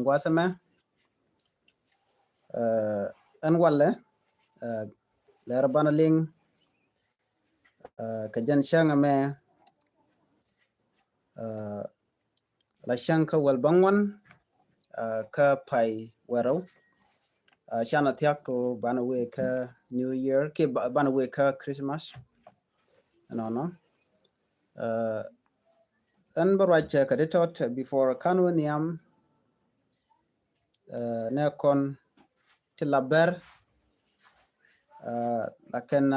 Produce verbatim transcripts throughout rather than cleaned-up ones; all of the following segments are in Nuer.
gua̱a̱th ɛmɛ. Ɛn walɛ lɛr banɛ liŋ kɛ jɛn cäŋ ɛmɛ. La cäŋ kä wäl bäŋuan kä pay wärä. Canɛ thia̱k kɛ banɛ wee kä New Year kiɛ banɛ wee kä Christmas. Ɛnɔnɔ. Ɛn bä ruac kɛ di tɔt before kan wä nhiam. Nɛ kɔn ti la bɛr. Lakin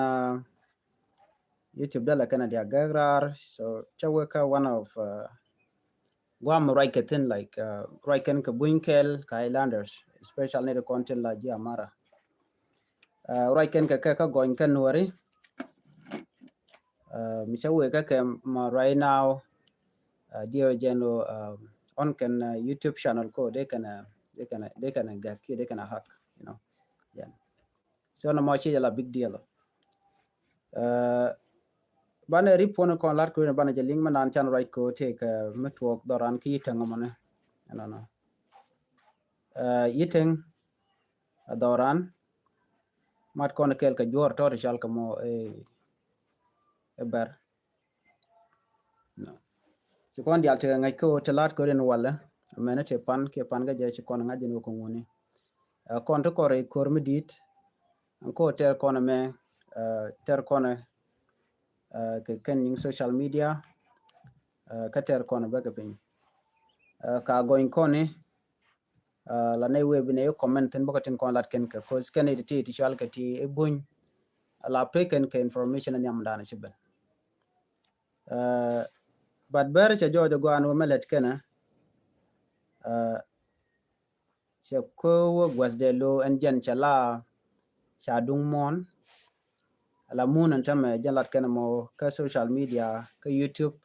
YouTube dɛ lakin a dia gɛk rar. So cɛ wä kä one of guam ruac kɛ thin, like ruac kɛn kɛ buny kɛl kɛ Highlanders, especially ni di kɔn tin la ji̱ Amara. Ruac kɛn kɛ kɛ kä gɔny kɛ Nuɔri. Mi cä wee kä kɛ ma right now. Diɛ jɛn ɔ ɔn kɛn YouTube channel ko de kɛn de kɛn de kɛn gak kiɛ de kɛn hack, you know. Jɛn so na mɔ ci jɛ la big deal. Banɛ rip puɔn kɔn lat ko banɛ jɛ liŋ mɛ nan can ruac ko tëë kɛ mi tuɔɔk dhɔran ki yiteŋ mɔni. Ɛnɔnɔ yiteŋ a dhɔran mat kɔn kɛl kɛ juɔr tɔt ical kɛ mɔ ɛ bɛr. Ci kɔn dial tekɛ ŋäc kä ɣöö te la̱t kä rin walɛ mɛn te pan kiɛ pan kä jɛ ci kɔn ŋa̱c jɛ ni wä kä ŋuni. Kɔn te kɔn rɛy ko̱r mi di̱i̱t ɛn kä ɣöö tɛr kɔn ɛmɛ tɛr kɔn ɛ kɛ kɛn nyiŋ social media. Kä tɛr kɔn ɛ bäkɛ piny ka gɔny kɔn ni. La nɛy wee bi nɛ i̱ comment thin bä kä tin kɔn lat kɛn kɛ, cause kɛn i̱ ti ti cual kɛ ti i̱ buny. La pek kɛn kɛ information in nhiam dan ci ben. But bɛr cɛ jɔɔc ɛ gɔaa ni wä mɛ lɛt kɛnɛ. Cɛ ko wä gua̱th dɛ lo ɛn jɛn cɛ la ca duŋ muɔ̱ɔ̱n. Ala mun ɛn tämɛ jɛn lat kɛn mɔ kä social media kä YouTube.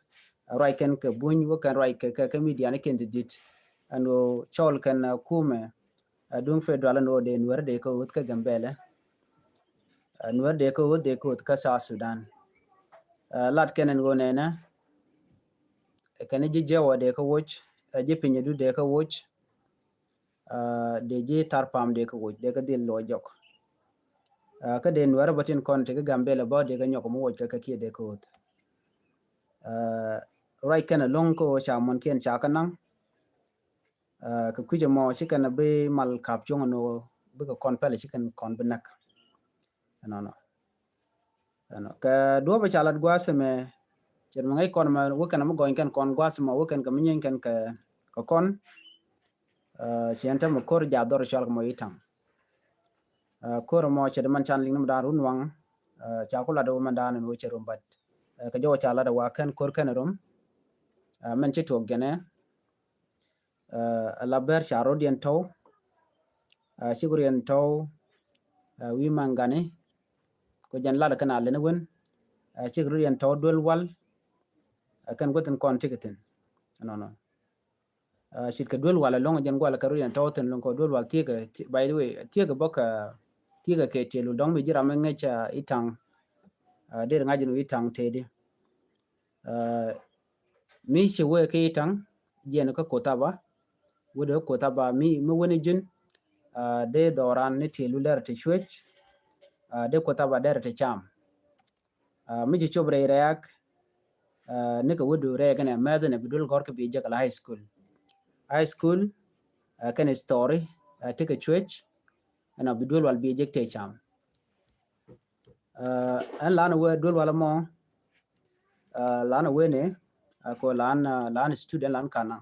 Ruac kɛn kɛ buny wä kɛn ruac kɛ kɛ media ni kɛn ti dit. Ɛn ɣöö cɔl kɛn kumɛ duŋ federal ɛn ɣöö dee Nuɛr dee kä ɣöth kä Gambɛlɛ. Nuɛr dee kä ɣöth dee kä ɣöth kä South Sudan. Lat kɛn ɛn ɣöö nɛnɛ kɛn ji̱ jiɛwä dee kä woc ji̱ piny du dee kä woc. Dee ji̱ thar pam dee kä woc dee kä dhil luɔc jɔk. Kä dee Nuɛr bä tin kɔn ti kä Gambɛlɛ bä dee kä nyɔk mi woc kä kä kiɛ dee kä ɣöth. Ruac kɛn ɛlɔ̱ŋ kä ɣöö ca muɔ̱n kiɛn ca kä naŋ. Kɛ kui̱c ɛmɔ ci kɛn bi mal kap cuɔ̱ŋ ɛn ɣöö bikɛ kɔn pɛlɛ ci kɛn kɔn bi näk. Ɛnɔnɔ. Ɛnɔ kɛ duɔ̱ɔ̱p ɛ ca lat gua̱a̱th ɛmɛ. Cɛ mi ŋäc kɔn mɛ wä kɛn mi gɔny kɛn kɔn gua̱a̱th ɛmɔ wä kɛn kɛ mi nyieeny kɛn kɛ kɔn. Cɛ ɛn tɛmɛ ko̱r jath dhɔr cɔal kɛ mɔ i̱ taŋ. Ko̱r ɛmɔ cɛ di mɛn can liŋ ni mɛ daan run waŋ. Ca ku lat wä mɛn daan ɛn wä cɛ rum bat kɛ jɔwä ca lat ɛ wa kɛn ko̱r kɛn rum. Mɛn ci tuɔk jɛnɛ. Ala bɛr ca rot yɛn tɔw. Cik rot yɛn tɔw wi̱i̱ maŋgani. Kɔ jɛn lat kɛn a lɛn wen. Cik rot yɛn tɔw duel wal. Kɛn guäthin kɔn tik thin. Nɔnɔ. Cit kɛ duel wal ɛlɔŋ jɛn gual kɛ rot yɛn tɔw thin lɔŋ kɔ duel wal thiekɛ, by the way thiekɛ bä kɛ thiekɛ kɛ tiel wul dɔŋ mi ji̱ ram mi ŋäc i̱ taŋ. Der ŋa̱c jɛn wi̱i̱ taŋ tëëdi. Mi ci wee kä i̱ taŋ jiɛn kä koth aba. Wee dee koth aba mi mi wen i̱ ji̱n. Dee dhɔran ni tiel wul derɛ ti cuec. Dee koth aba derɛ ti cam. Mi ci cop rɛy rɛɛk. Nikɛ wee du rɛɛk inɛ mɛth inɛ bi duel gɔr kä bi jek ala high school. High school kɛn story tikɛ cuec. Ɛn a bi duel wal bi jek tëë cam. Ɛn lan wee duel wal mɔ. Lan wee ni ko lan lan student lan kana.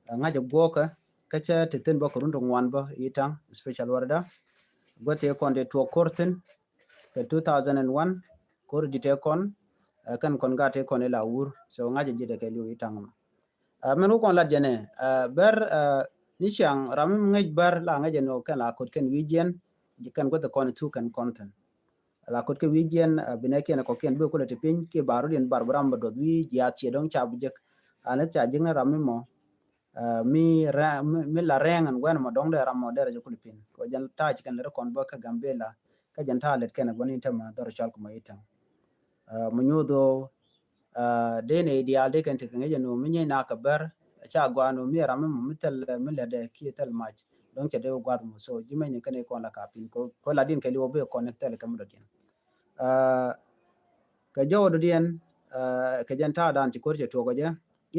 Ŋa̱c a guɔkä kä cɛ ti thin bä kɛ run ti ŋuan bä i̱ taŋ special wärda. Guä ti kɔn ti tuɔk ko̱r thin kɛ two thousand and one. Ko̱r di ti kɔn kɛn kɔn gat ti kɔn ila wur so ŋa̱c a ji̱ dɛ kɛ liw i̱ taŋ mɔ. Mɛn wä kɔn lat jɛnɛ bɛr ni ciaŋ ram mi ŋäc bɛr la ŋäc jɛn wä kɛn la kot kɛn wi̱i̱ jiɛn. Kɛn guäth kɔn thuk kɛn kɔn thin. La kot kɛ wi̱i̱ jiɛn binɛ kiɛn kɔ kiɛn bi kulɛ ti piny kiɛ ba rut yɛn bar bi ram bɛ duɔth wi̱i̱ jiath ciɛ dɔ̱ŋ ca bi jek. Anɛ ca jek ni ram mi mɔ mi rɛ mi la rɛŋ ɛn guɛn mɔ dɔŋ dee ram mɔ dee rɛ jɛ kulɛ piny kɔ jɛn ta̱a̱ ci kɛn lɛ rɛ kɔn bä kä Gambela. Kä jɛn ta̱a̱ lɛt kɛn bä ni tämɛ dhɔr cɔal kɛ mɔ i̱ täŋ. Mi nyoth ɣöö dee nɛ i̱ diaal dee kɛn ti kɛ ŋäc ɛn ɣöö mi nyɛy nak kɛ bär. ca gɔaa nɔ mi ram mi mɔ mi thil mi lɛt dɛ kiɛ thil mac. Dɔ̱ŋ cɛ dee wä gua̱th mɔ. So ji̱ mɛny ni kɛn i̱ kɔn la ka piny kɔ la din kɛ li wä bi kɔn ni thil kɛ mi dɔ̱diɛn. Kɛ jɔwä dɔ̱diɛn kɛ jɛn ta̱a̱ dan ci ko̱r cɛ tuɔk kɛ jɛ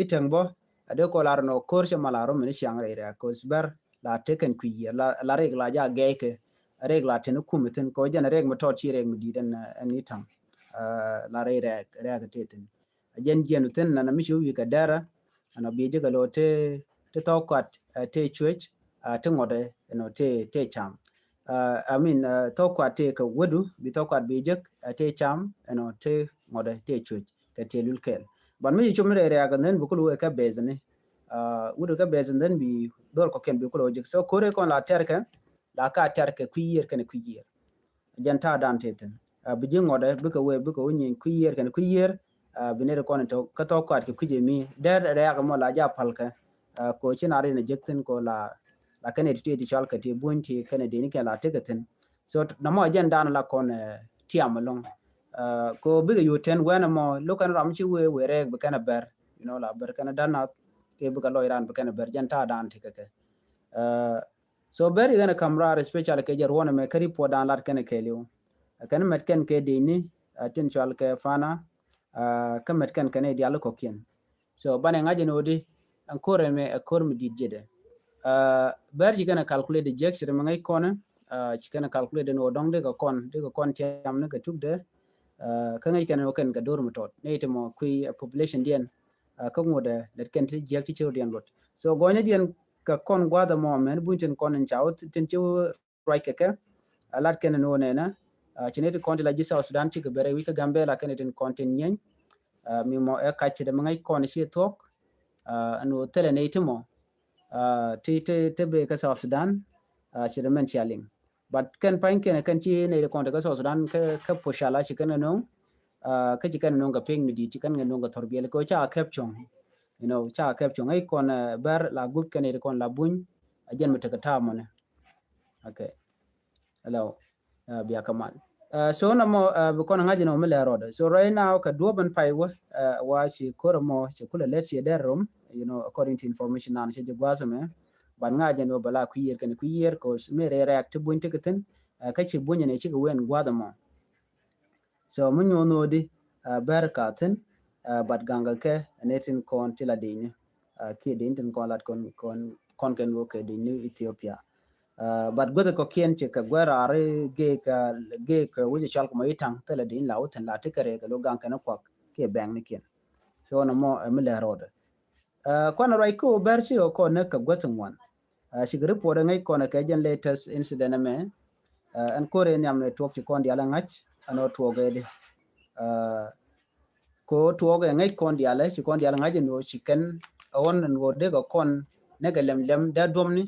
i̱ teŋ bä. A dee kɔ la rɔ nɔ ko̱r cɛ ma la rɔ mi ni ciaŋ rɛy rɛ̈ɛ̈k kɛ bɛr la tekɛn kui̱ yiër la rik la ja gɛɛy kɛ rik la teni kum ithin kɛ jɛn rik mi tɔt ci rik mi di̱i̱t ɛn i̱ ta̱ŋ. La rɛy rɛ̈ɛ̈k rɛ̈ɛ̈k ithin a jɛn jiɛn ithin nana mi ci wi̱i̱ kɛ dɛrɛ. Ɛnɔ bi jɛ kɛ lo te te thɔk kuat te cuec te ŋɔtɛ ɛnɔ te te cam. I mean thɔk kuat te kɛ wädu bi thɔk kuat bi jek te cam ɛnɔ te ŋɔtɛ te cuec kɛ te lul kɛl. But mi ci cum ni rɛy rɛ̈ɛ̈k and then bi kul wee kɛ beth ni wut kɛ beth and then bi dhor kɔkiɛn bi kul wee jek. So kore kɔn la tɛrkɛ la ka tɛrkɛ kui̱ yiër kɛn kui̱ yiër. Jɛn ta̱a̱ dan te thin bi ji̱ ŋɔtdɛ bikɛ wee bikɛ wä nyieny kui̱ yiër kɛn kui̱ yiër. Bi nɛy ti kɔn in tɔ̱ kä thɔk kuat kɛ kui̱c emi dɛr rɛ̈ɛ̈k mɔ la ja palkɛ. Ko ci na rin a jek thin ko la la kɛn iti ti cɔal kɛ ti buny ti kɛn deni kɛn la tekɛ thin. So namɔ jɛn dan la kɔn tiam alɔŋ. Ko bikɛ yut tɛn wɛn mɔ lo̱k kɛn ram ci wee wee rɛɛk bi kɛn a bɛr. You know la bɛr kɛn a dan nath kɛ bikɛ lɔc ran bi kɛn a bɛr jɛn ta̱a̱ dan ti kɛ kɛ. So bɛr ikɛn a kam raar especially kɛ jɛ ruɔn ɛmɛ kä report dan lat kɛn a kɛɛliw. Kɛn mɛt kɛn kɛ dini tin cɔal kɛ fana. Kä mɛt kɛn kɛn idial kɔkiɛn. So banɛ ŋa̱c ɛn odi ɛn ko̱r ɛmɛ ɛ ko̱r mi dit jedɛ. Bɛr ci kɛn a calculate jek ci rɛ mɛ ŋa̱c kɔn ci kɛn a calculate ɛn odɔŋ dikɛ kɔn dikɛ kɔn tiam ni kɛ tukdɛ. Kä ŋa̱c kɛn ɛ kɛn kɛ dor mi tɔt ni ti mɔ kui̱ population diɛn. Kä ŋut ɛ lɛt kɛn ti jiɛk ti ci rɔ diɛn luɔt so gɔnyɛ diɛn kɛ kɔn gua̱th ɛmɔ mɛn buny tin kɔn in ca wä tin ci ruac kɛ kɛ. Lat kɛn ni wä nɛnɛ ci ni ti kɔn ti la ji̱ South Sudan ci kɛ bɛrɛ wi̱c kä Gambela kɛn tin kɔn tin nyieeny. Mi mɔ ɛ kac ci dɛ mi ŋäc kɔn ci thuɔk ɛn wä thilɛ ni ti mɔ ti ti ti bɛ kä South Sudan. Ci dɛ mɛn cia liŋ. But kɛn pa̱ny kɛn kɛn ci nɛy ti kɔn ti kä South Sudan kä kä pucala ci kɛn kɛ no̱o̱ŋ. Kä ci kɛn kɛ no̱o̱ŋ kɛ piŋ mi di̱i̱t ci kɛn kɛ no̱o̱ŋ kɛ thɔr biɛl kɛ ca kɛp cuɔ̱ŋ. You know ca kɛp cuɔ̱ŋ ɛ kɔn bɛr la gup kɛn nɛy ti kɔn la buny. A jɛn mi tekɛ ta̱a̱ mɔnɛ. Okay. Hello. Bia kɛ mal. So na mɔ bi kɔn ŋa̱c ni wä mi lɛ rɔɔdɛ so right now kɛ duɔ̱p ɛn pay wä. Wa ci ko̱r mɔ ci kulɛ lɛt ci dɛr rom you know according to information nan ci ji̱ gua̱a̱th mɛ. Ban ŋa̱c ni wä bɛ la kui̱ yiër kɛn kui̱ yiër kɛ mi rɛ rɛɛk ti buny ti kɛ thin. Kä ci buny ni ci kɛ wen gua̱a̱th mɔ. So mi nyuɔn wä di bɛr ka thin. But gaŋ kɛ kɛ ni tin kɔn ti la dini kiɛ dini tin kɔn lat kɔn kɔn kɔn kɛn wä kɛ dini Ethiopia. But guäth kɔkiɛn ci kɛ guɛr raar gek gek wi̱c cɔal kɛ mɔ i̱ taŋ thilɛ di in la wä thi̱n la ti kɛ rɛk kɛ lo gaŋ kɛn kuak kiɛ bɛŋ ni kiɛn. So nɔmɔ mi lɛ rɔɔdɛ. Kuan ruac kä wä bɛr ci kɛ kɔn näk kɛ guäth ŋuan. Ci kɛ report ŋäc kɔn kɛ jɛn latest incident ɛmɛ. Ɛn kore nhiam ni tuɔk ci kɔn dial ŋa̱c ɛn wä tuɔk ɛ di. Ko tuɔɔk ɛ ŋäc kɔn dialɛ ci kɔn dialɛ ŋa̱c ɛn ɣöö ci kɛn ɛ ɣɔn ɛn ɣöö dee kɛ kɔn nɛ kɛ lɛm lɛm dee duɔmni.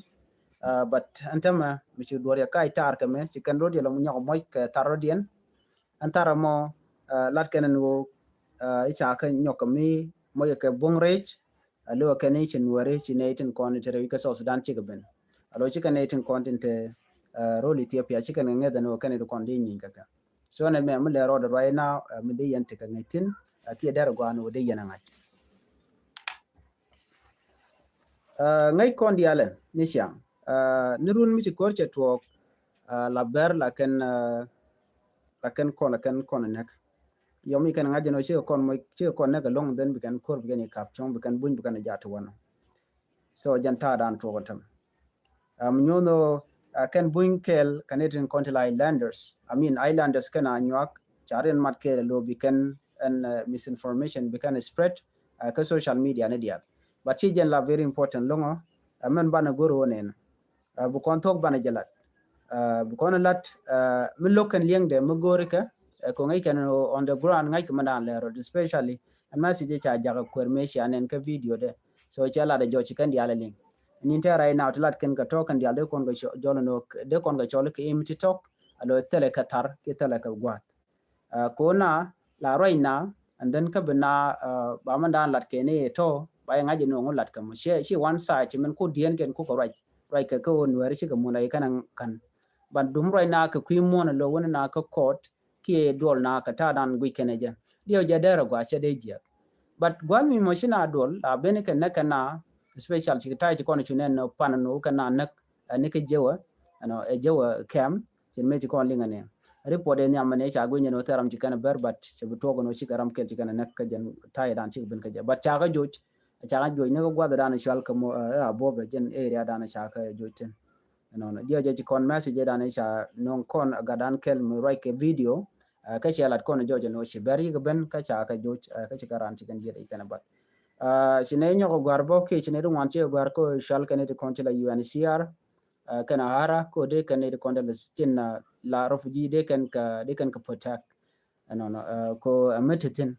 But ɛn tämɛ mi ci duɔr yɛ kac tar kɛ mɛ ci kɛn rot yɛ lɔ nyɔk mɔc kɛ thar rot yɛn. Ɛn thar ɛmɔ lat kɛn ɛn ɣöö i̱ ca kɛ nyɔk kɛ mi mɔc kɛ buŋ rɛc. A lo̱ kɛn i̱ ci nuɛri ci nɛy tin kɔn ti rɛw i̱ kɛ South Sudan cikɛ ben. A lo̱ cikɛ nɛy tin kɔn tin te rol Ethiopia cikɛ ŋɛ ŋeth ɛn ɣöö kɛn i̱ ti kɔn dee nyiny kɛ kɛ. So nɛ mɛ mi lɛ rɔɔdɛ ruac na mi dee yɛn tekɛ ŋäc thi̱n. Kiɛ dɛr gua̱a̱n wä dee yɛn a ŋa̱c. Ŋäc kɔn dialɛ ni ciaŋ ni run mi ci ko̱r cɛ tuɔɔk. La bɛr la kɛn la kɛn kɔn la kɛn kɔn nɛk. Yɔm ikɛn ŋa̱c jɛn wä cikɛ kɔn mɔ cikɛ kɔn nɛk alɔŋ dhɛn bi kɛn ko̱r bi kɛn ikap cuɔ̱ŋ bi kɛn buny bi kɛn a jat ti wanɔ. So jɛn ta̱a̱ dan tuɔk ɔ täm. Am nyuɔ̱n ɔ kɛn buny kɛɛl kɛn itin kɔn ti la islanders. I mean islanders kɛn a nyuak ca rin mat kɛɛl ɛ lo̱o̱ bi kɛn ɛn misinformation bi kɛn spread kä social media ni diaal. But ci jɛn la very important lo̱ŋɔ. Mɛn banɛ go̱r wä nɛn bi kɔn thuɔ̱k banɛ jɛ lat. Bi kɔn lat mi lo̱k kɛn liɛŋdɛ mi go̱o̱ri kɛ kɛ ŋäc kɛn on the ground ŋa̱c kɛ mɛn dan lɛr rot especially. Ɛn message ca jakä kuer mëë cia nɛn kä video dɛ. So cɛ lat a jɔc ci kɛn diaal a liŋ. Nin tɛ right now ti lat kɛn kɛ tɔk kɛn diaal dee kɔn kɛ jɔl ni dee kɔn kɛ cɔl kɛ im ti tɔk. A lo thilɛ kɛ thar ki thilɛ kɛ gua̱th. Ko na la ruac na and then kä bi na ba mɛn daan lat kɛ ni tɔ ba yɛ ŋa̱c ni ŋu lat kɛ mɔ ci one side ci mɛn ku diɛn kɛn ku kɛ ruac. Ruac kɛ kä wä nuɛri ci kɛ mun a yi kɛn a kan. Ban dum ruac na kɛ kui̱ muɔ̱n a lo wä ni na kä court. Kiɛ duɔl na kɛ ta̱a̱ dan guic kɛn ɛ jɛ diɛw jɛ dɛr ɛ gua̱a̱ cɛ dee jiɛk. But gua̱a̱th mi mɔ ci na duɔl la ben kɛ nɛ kɛ na Especially ci ta̱a̱ ci kɔn cu nɛn nɔ pan nɔ kɛ na näk ni kɛ jewä, ɛnɔ ɛ jewä kɛm. Cin mëë ci kɔn liŋ ni report ɛ nhiam ni ca guinyɛ nɔ thɛram ci kɛn bɛr, but ci bi tuɔk nɔ ci kɛ ram kɛl ci kɛn näk kɛ jɛn ta̱a̱ dan ci kɛ bin kɛ jɛ, but ca kɛ joc. Ca kɛ joc ni kɛ guath dan cual kɛ mɔ a bop ɛ jɛn area dan ca kɛ joc thin. Ɛnɔ diɛ jɛ ci kɔn message dan ca nɔŋ kɔn gat dan kɛl mi ruac kɛ video. Kä cɛ lat kɔn jɔc ɛn ɣöö ci bɛr yik ben kä ca kɛ joc kä ci kɛ ran ci kɛn yiet ikɛn bath. Ci nɛ nyɔk guar bɔ kiɛ ci nɛ di ŋuan ci guar ko cual kɛn di kɔn ci la U N H C R kɛn a hara ko de kɛn di kɔn de la cin la refugee de kɛn ka de kɛn ka protect. Ɛnɔnɔ ko a mɛ ti thin.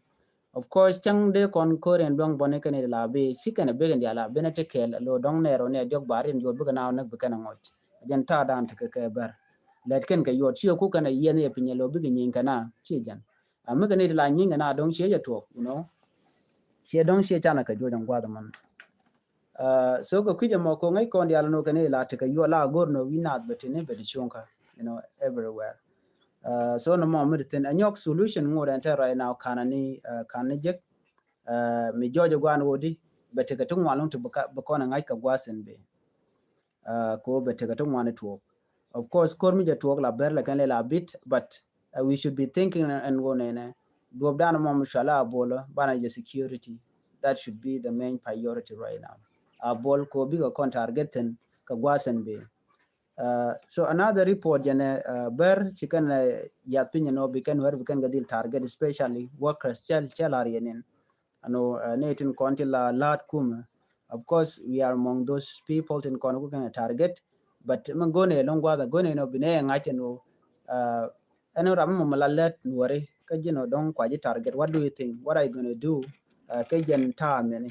Of course cäŋ dee kɔn ko̱r in luäŋ bɔni kɛn in la bi ci kɛn a bik in dial a ben a ti kɛɛl a lo dɔŋ nɛɛr wä ni a diɔk bar in jɔt bikɛ na wä näk bi kɛn a ŋɔc. A jɛn ta̱a̱ dan ti kɛ kɛ bɛr. Lɛt kɛn kɛ yuɔt ci a ku kɛn a yiɛn iɛ piny a lo bikɛ nyieny kɛ na ci jɛn. A mi kɛn in la nyieny kɛ na dɔŋ ci a jɛ tuɔk, you know. Ci a dɔŋ ci a can a kɛ juɔc in guath man. So kɛ kui̱c ɛmɔ ko ŋäc kɔn dial nɔ kɛn ila tekɛ yuɔ la go̱r nɔ wi̱i̱ naath bɛ tini bɛ di cuŋkä, you know, everywhere. So nɔ mɔ mi di thin a nyɔk solution ŋot ɛn tɛ right now kan ni kan ni jek. Mi jɔc guan wodi bɛ tekɛ ti ŋuan luŋ ti bi kɔn ŋa̱c kɛ guasin bi ko bɛ tekɛ ti ŋuan tuɔk. Of course kor mi jɛ tuɔk la ber la kɛn le la bit, but we should be thinking and go nene duɔp dan mɔ mi cɔla a bol banɛ jɛ security. That should be the main priority right now. A bol ko bikɛ kɔn target thin kɛ guasin bi. So another report jɛnɛ ber ci kɛn yath piny nɔ bi kɛn wer bi kɛn kɛ dhil target, especially workers cɛl cɛl ar yɛnin. Ano ne tin kɔn ti la laat kumɛ. Of course we are among those people tin kɔn ku kɛn target. But mɛ gone lɔŋ guath a gone nɔ bi ne ŋa̱c ɛn wä ɛn ram mɔ mɛ la lät nuɔri kä ji̱n ɔ dɔŋ kua ji̱ target. What do you think? What are you gonna do? Kä jɛn ta̱a̱ mɛni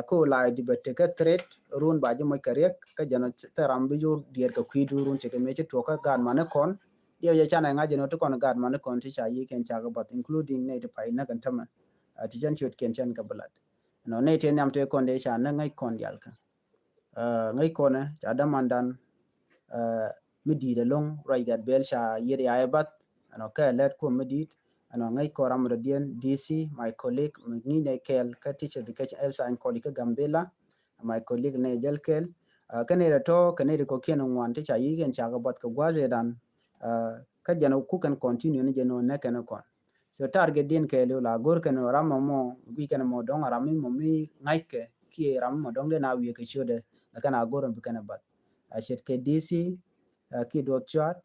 ko la di bɛ tekɛ threat run ba ji̱ moc kɛ riɛk kä jɛn ɔ thɛ ram bi jur diɛɛr kɛ kui̱du run cɛ kɛ mɛ ci tuɔk kä gaat mani kɔn. Diɛ jɛ canɛ ŋa̱c jɛn ɔ ti kɔn gaat mani kɔn ti ca yi kɛn ca kɛ bath, including ne ti pay näk ɛn tämɛ. Ti cɛn ciöt kiɛn cɛn kɛ bi lat. Nɔ ne ti nhiam te kɔn de ca näk ŋäc kɔn dial kä. Ŋäc kɔnɛ ca dämandan mi di̱i̱t ɛlɔ̱ŋ ruac gat bel ca yiet ya ɛ bath. Ɛnɔ kɛ lɛt kuɔm mi di̱i̱t ɛnɔ ŋäc kɔn ram mi dɔ̱diɛn D C, my colleague mi ŋi̱i̱c nɛ kɛɛl kä teacher education, health science college kä Gambela. My colleague nɛ jäl kɛɛl kɛ nɛy rɛ tɔ kɛ nɛy rɛ kɔkiɛn ŋuan ti ca yi̱k ɛn ca kɛ bath kɛ gua̱a̱th ëëdan. Kä jɛn ku kɛn continue ni jɛn ɔ nɛ kɛn kɔn. So target din kɛɛliw la go̱r kɛn ram mɔ mɔ guic kɛn mɔ dɔŋ ram mi mɔ mi ŋa̱ckɛ kiɛ ram mɔ dɔŋ den a wiɛ kɛ ciötdɛ. Lɛ kɛn a go̱r bi kɛn bath a ce̱tkɛ D C kiɛ duɔth cuat.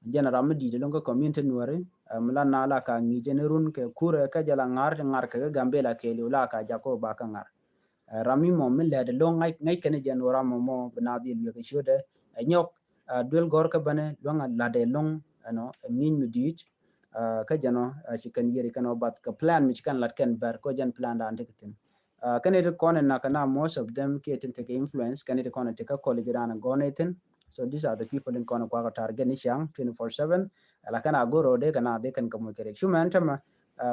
Jɛn ram mi di̱i̱t loŋ kä community nuɔri mi la na la ka ŋi̱i̱c jɛn run kɛ kurɛ kä jɛ la ŋa̱r ti ŋa̱r kɛ kä Gambela kɛɛliw la ka jak kɔ ba kä ŋa̱r. Ram mi mɔ mi lɛt loŋ ŋa̱c kɛn jɛn ram mɔ mɔ bi na dhil wiɛ kɛ ciötdɛ. Ɛ nyɔk duel gɔr kä bäni luäŋ a lat ɛ loŋ ɛnɔ ɛ ŋi̱i̱c mi di̱i̱t. Kä jɛn ɔ ci kɛn yieri kɛn ɔ bath kɛ plan mi ci kɛn lat kɛn bɛr kɔ jɛn plan dan ti kɛ thin. Kɛn it kɔn in nakä na most of them kiɛ tin tekɛ influence kɛn it kɔn in tekɛ college dan gɔn ithin. So these are the people in kɔn in kuakä target ni ciaŋ twenty four seven. Ala kɛn a goro de kɛn a de kɛn kɛ muc kɛ rik cumɛn tämɛ.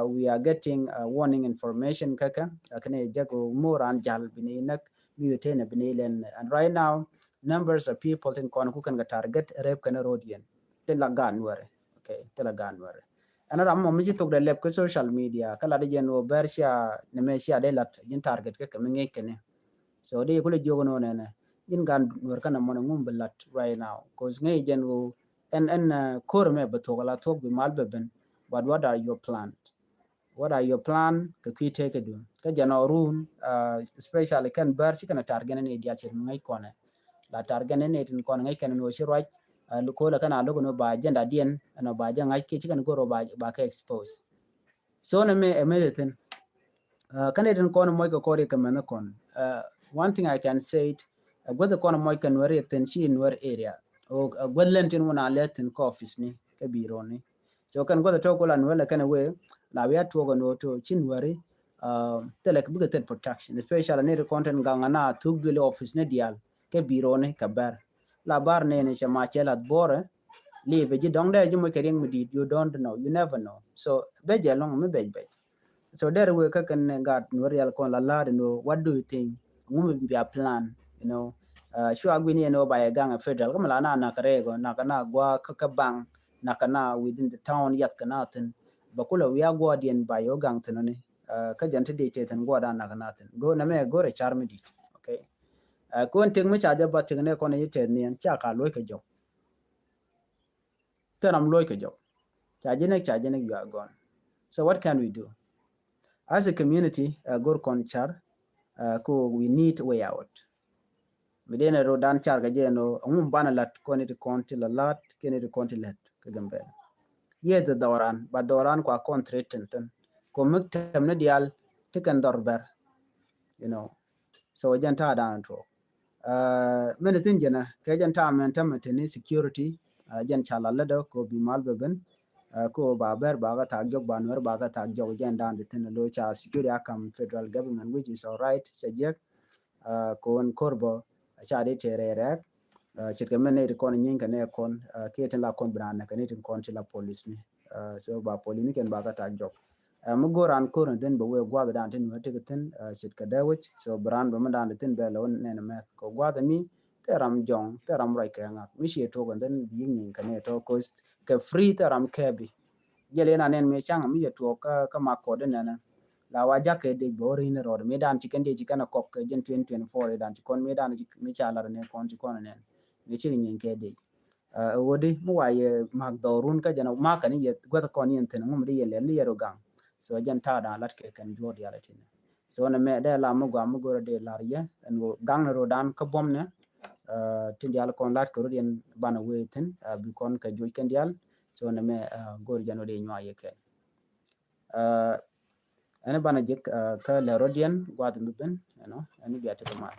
We are getting warning information kä kɛ kɛn it jɛ kɛ mor an jal bini näk mi yutene bini lɛn. And right now numbers of people tin kɔn ku kɛn kɛ target rep kɛn road yɛn. Tin la gan wɛrɛ. Okay, thilɛ gaat nuɛri. Ɛn ram mɔ mi ci thok dɛ lɛp kä social media kä lat jɛn wä bɛr cia ni mɛ cia dee lat ji̱n target kä kɛ mi ŋi̱i̱c kɛni. So dee kulɛ jiök ni wä nɛnɛ ji̱n gaat nuɛr kä nɛ mɔnɛ ŋum bi lat right now. Cause ŋi̱i̱c jɛn wä ɛn ɛn ko̱r mɛ bi thok ala thok bi mal bɛ ben. But what are your plan? What are your plan kɛ kui̱ tëëkädu? Kä jɛn ɔ run especially kɛn bär ci kɛn a target ni diaal ci ŋäc kɔnɛ. La target ni tin kɔnɛ ŋäc kɛn ni wä ci ruac. Ko̱lɛ kɛn a lo̱k ni ba agenda diɛn ɛn ɔ ba jɛ ŋa̱c kiɛ ci kɛn go̱r ɔ ba kɛ expose. So ni mi ɛ mi thin. Kɛn it in kɔn mɔc kɛ kɔr ikɛ mɛn kɔn. One thing I can say it, ɛ guäth kɔn mɔc kɛ nuɛr ithin ci nuɛr area. Ɛ guäth lɛn tin wun a lɛ thin kɛ office ni kɛ biro ni. So kɛn guäth tɔ kula nuɛr lɛ kɛn wee la wia tuɔk ɛn wee to ci nuɛri. Thilɛ kɛ bikɛ thil protection especially ni ri kɔn tin gaŋ ana thuk duëli office ni diaal kɛ biro ni kɛ bɛr. La bar ni ni cɛ ma cɛ lath borɛ. Li bɛ ji̱ dɔŋ dɛ ji̱ moc kɛ riɛŋ mi di̱i̱t, you don't know, you never know. So bɛ jɛ lɔŋ mi bɛc bɛc. So dɛr wee kä kɛn gat nuɔr rial kɔn la la̱a̱t ni, what do you think? Ŋu mi bia plan, you know. Cua guini ɛn wä ba yɛ gaŋ ɛ federal kä mi la na nak rɛɛk ɔ nak na gua kä kä baŋ nak na within the town yath kä na thin. Bɛ kulɛ wia guɔ diɛn ba yɛ wä gaŋ thin ni. Kä jɛn ti di tɛ thin guɔ da nak na thin go na mɛ go̱rɛ car mi di̱i̱t. Ɛ, kɔn tëk mi ca jɛ ba tëk nɛ kɔn i̱ tɛth niɛn ca ka luɔc kɛ jɔk. Thil ram luɔc kɛ jɔk. Ca ji̱ nek, ca ji̱ nek, you are gone. So what can we do? As a community, ɛ, go̱r kɔn car, ɛ, ko we need way out. Mi dee nɛ ro̱dan car kɛ jɛ nɔ, ŋum banɛ lat kɔn it kɔn ti la lat, kɛn it kɔn ti lɛt kɛ Gambɛl. Yɛ the dhɔran, ba dhɔran kua kɔn threaten thin. Ko mi tɛm ni dial, ti kɛn dhɔr bɛr. You know, so jɛn ta̱a̱ dan tuɔk. Ɛ, mɛn thin jɛn ɛ, kɛ jɛn ta̱a̱ mɛn tɛmɛ tini security, ɛ, jɛn ca la lätdä ko bi mal bɛ ben, ɛ, ko ba bɛr ba kɛ thaak jɔk, ba nuɛr ba kɛ thaak jɔk, jɛn dan di thin lo ca security a kam federal government, which is all right, cɛ jiɛk, ɛ, ko wän ko̱r bä, ca di tɛ rɛɛ rɛɛk, ɛ, ce̱tkɛ mɛn nɛy ti kɔn nyieny kɛ nɛ kɔn, ɛ, kiɛ tin la kɔn bi raan nɛ kɛ ni tin kɔn ti la police ni. Ɛ, so ba police ni kɛn ba kɛ thaak jɔk. Ɛ, mi go̱o̱r raan ko̱r ni thin bɛ wee gua̱th dan tin wee ti kɛ thin, ɛ, ce̱tkɛ dee wec. So bi raan bɛ mi dan di thin bɛ lɛ wä nɛn mɛth. Kɛ gua̱th mi thil ram jɔŋ, thil ram ruac kɛ ŋak. Mi ciɛ tuɔk ni thin bi yi̱k nyieny kɛ nɛ tɔ, 'cause kɛ free thil ram kɛ bi. Jɛl yɛn a nɛn mi caŋ mi yɛ tuɔk kä, kä mak kɔt inɛnɛ. La wa ja̱k kɛ dec bɛ wä ri̱n rɔɔd. Mi dan ci kɛn dec ci kɛn a kɔk kɛ jɛn twenty twenty-four dan ci kɔn mi dan ci, mi ca lar ni kɔn ci kɔn nɛn. Mi ci nyieny kɛ dec. Ɛ, ɛ ɣöö di mi wa yɛ mak dhɔrun kä jɛn mak kɛn yɛ guäth kɔn yɛn thi̱n ŋum di yɛ lɛl ni yɛ ru gaŋ. So jɛn ta̱a̱ da̱a̱n lat kɛ kɛn juɔ̱ɔ̱r diaal ɛ ti̱n. So nɛ mɛ dee la mi gɔaa mi go̱rɛ dee lar yɛ ɛn ɣöö gaŋ ni ro̱dan kä buɔ̱m nɛ. Ɛ, tin diaal kɔn lat kɛ rot yɛn banɛ wee thi̱n, ɛ, bi kɔn kɛ juɔc kɛn diaal. So nɛ mɛ, ɛ, go̱r jɛn ɣöö dee nyuak yɛ kɛn. Ɛ, ɛn banɛ jek, ɛ, kä lɛ rot yɛn gua̱th mi ben, you know, ɛn bia tekɛ mal.